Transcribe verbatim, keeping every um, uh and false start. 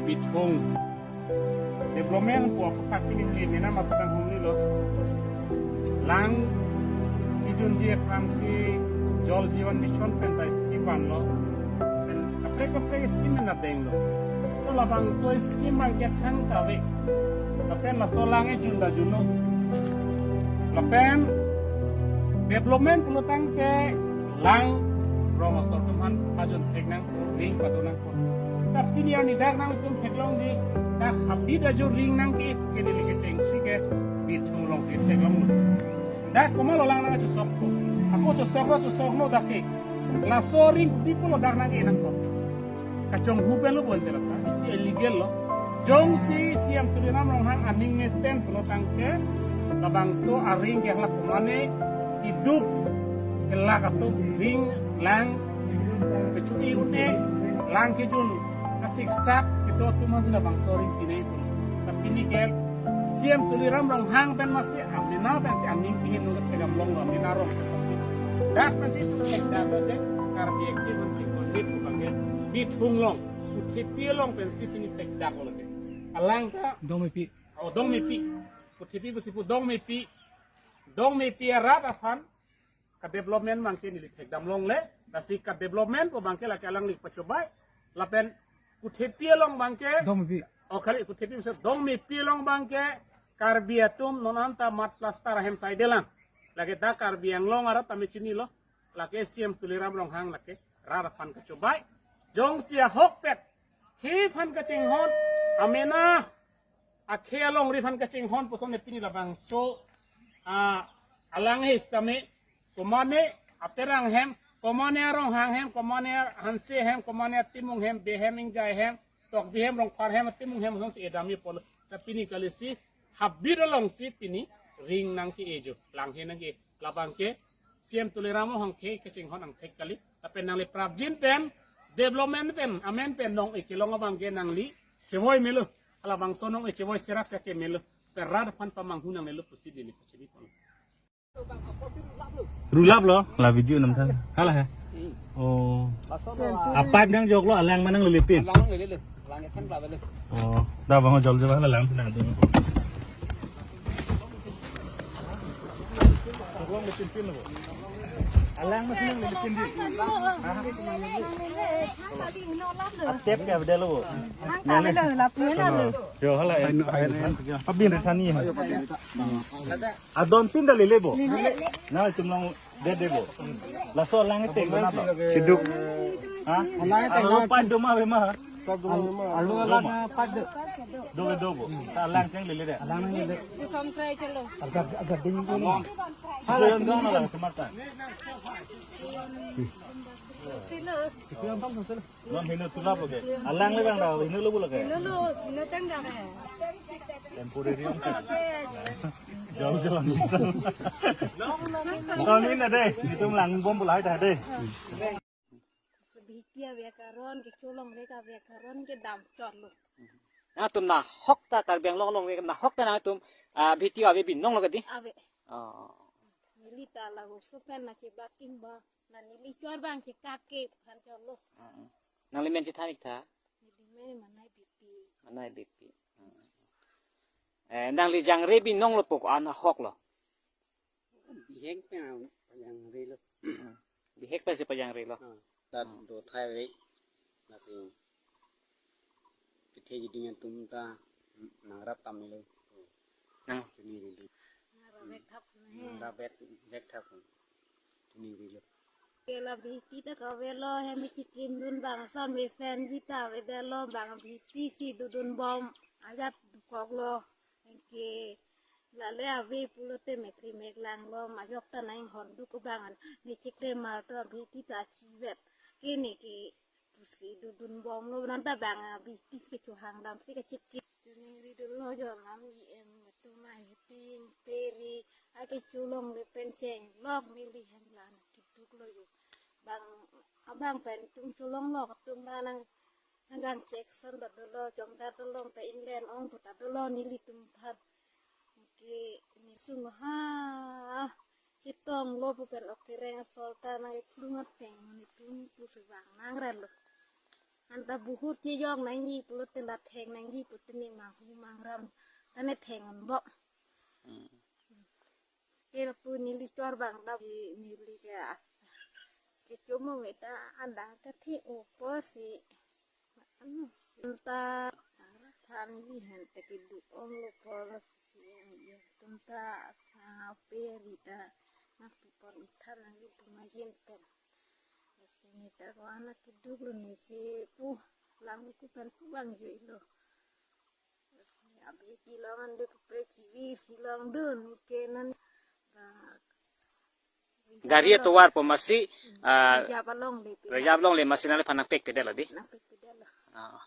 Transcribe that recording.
Bithung development pu aputhak pini neli mena masih nanghumri lo. Lang kejunji aphansi Jal Jeevan Mission pen ta scheme vanlo. Pen kaprek kaprek scheme mena denglo. To labangso scheme abang ke thangta ave. Lapen laso lang ejun ta junlo. Lapen development pulo tangte lang rong asor atum aphan pajun thek nangpo, ring padu nangpo. Seta pini arni dak nangtum theklong di, dak habit ajo ring nangke-e ke neli kechengsi ke Bithung alongsi theklonglo. Dak komatlo lang nangchosokpo. Ako chosoklo, chosoklo dak ke. Laso ring kopi pulo dak nangke-e nangpo. Kachonghu pen lo bonte lata, isi illegal lo. Jongsi C M Tuliram Ronghang aning mesen pulo tangte, labangso aring ke hala komane, iduk kelak atum ring lang kecho-i un-e, lang kejun kasiksak kedo atum aphansi labangso ring pinei pulo. Tapi pini ke C M Tuliram Ronghang pen masi amena pensi aning pini nungkut kedam longlo, amena rong pen masi. Dak masi tu thekdak lo je, Karbi Active Council kondit pu abang ke Bithung along, Kuthepi along pensi pini thekdak lo ke. Alang ta Dongmepi. Oh, Dongmepi. Kuthepi pusi pu Dongmepi. Dongmepi arat aphan ka-development abang ke neli thekdam longle, lasi ka-development pu abang ke lake alangli pachobai, lapen Kuthepi along abang ke, Dongmepi. Oh, kali Kuthepi pusi Dongmepi along abang ke, Karbi atum non anta mat plaster ahem saidelang. Lake dak Karbi Anglong arat tame chinilo, lake C M Tuliram Ronghang lake rat aphan kachobai. Jongsi ahokpet, khei aphan kachinghon, amena akhei alongri aphan kachinghon puson ne pini labangso, ah, alang he sitame, komane aterang hem, komane aronghang hem, komane ahanse hem, komane atimung hem, Bey hem, Ingjai hem, Tokbi hem, Rongphar hem, atimung hem, sonsi edam-i pulo. Ta pini kalisi, habit alongsi pini ring nangke-e jo, lang he nangke-e, labang ke C M Tuliram Ronghang ke kachinghon angthek kali. Lapen nangli prapjin pen, development pen, amen pen nong-e kelong abang ke nangli chevoi melo. Halabangso nong-e chevoi serak seke melo. Pen rat aphan pamanghu nangnelo pusi neli pachini pon. Rulap lo, la video nam than. Hala he. Oh. A pipe nangjoklo, alang ma nanglele pin. Alang lele le. Alang kan la le. Oh, dak abang jol je ba, hala lang si nangdun. Alang masi nanglele pin di. Tep ke abdelo. Yo, hala. Pabin re thani. Adon pin ta lele bo. Na tum long de de bo. Laso alang teng bo na ba. Siduk. Ha? Alang teng. Alo pan do ma be ma. Alu alang pat do. Do do bo. Ta alang seng lele de. Alang lele. Agak agak ding ko. Hala yang dong na lang semata. Itu yang bang sel. Non hino tulap lo ke. Alang le bang da, hino lo bo lo ke. Hino lo, hino tang da ke. Temporary ang. Jauh jauh bisa. Tahun ini deh, itum lang bom bulai dah deh. Sebitia via karon, kecholongle ka via karon, kedam chotlo. Nangtum nahok ta Karbi Anglong along nahok ta nangtum, ah, Bhiti ave binong lo ke di? Ave. Oh. Neli ta laso pen na chebaking ba, na neli chor abang chekap ke phan chotlo. Mm-mm. Nangli men chethan ik tha? Neli men Manai Beypi. Manai Beypi. Mm. Eh, nangli jangre binong lo pu ko-an ahok lo? Bihek pen pajangre lo. Mm. Bihek pensi pajangre lo. Ah, ta do thai ve. Lasi kethe keding atum ta nangrap tame lo. Nang. Chini ri ri. Nangrap vek thap he. Nangrap vek, vek thap. Chini ri lo. Ke la Bhiti ta kavelo, hem chikim dun bang ason mesenji ta avedetlo, bang Bhiti si dodun bom ajat dukoklo. Ke lale ave pulote mekri mek langlo, majok ta nang honduk bang an. Ne chikre mar to Bhiti ta chivet. Ke ne ke pusi dodun bomlo, nonta bang Bhiti kechohang damsi kachikit. Chini ri dunlo jo nam em tu mai ting peri. Ake cholongle pen chenglok neli hem lan keduk lo jo. Bang abang pen tum cholonglo, tum bang nang nang gang chek son ta dolo, jong ta dolo, ta inlen ong pu ta dolo, nelitum aphan. Ke ne sung ha, chetonglo pu pen ok kereng asol ta nang iplung ateng, netum pusi bang nang relo. Anta buhur kejok nangji pulote la theng nangji pulote ne manghu mangram ta ne theng anbok. Hmm. Ke lapu neli chor bang ta neli ke a. Ke chomo ta adang ta thi upo si. Anta than ji hen te keduk onglo po si. Anta sang ape rita na pipon ithan nangji pu majen pen. Sini ta ko anak keduk lo ne si pu lang ku pen pu bang ji lo. Abi kelong an dek pre kivi si long dun ke nan. Gari atovar po masi, ah, Reserve along le pe. Reserve along le masi nangliphan nangpek pedetlo dei. Nangpek pedetlo. Ah.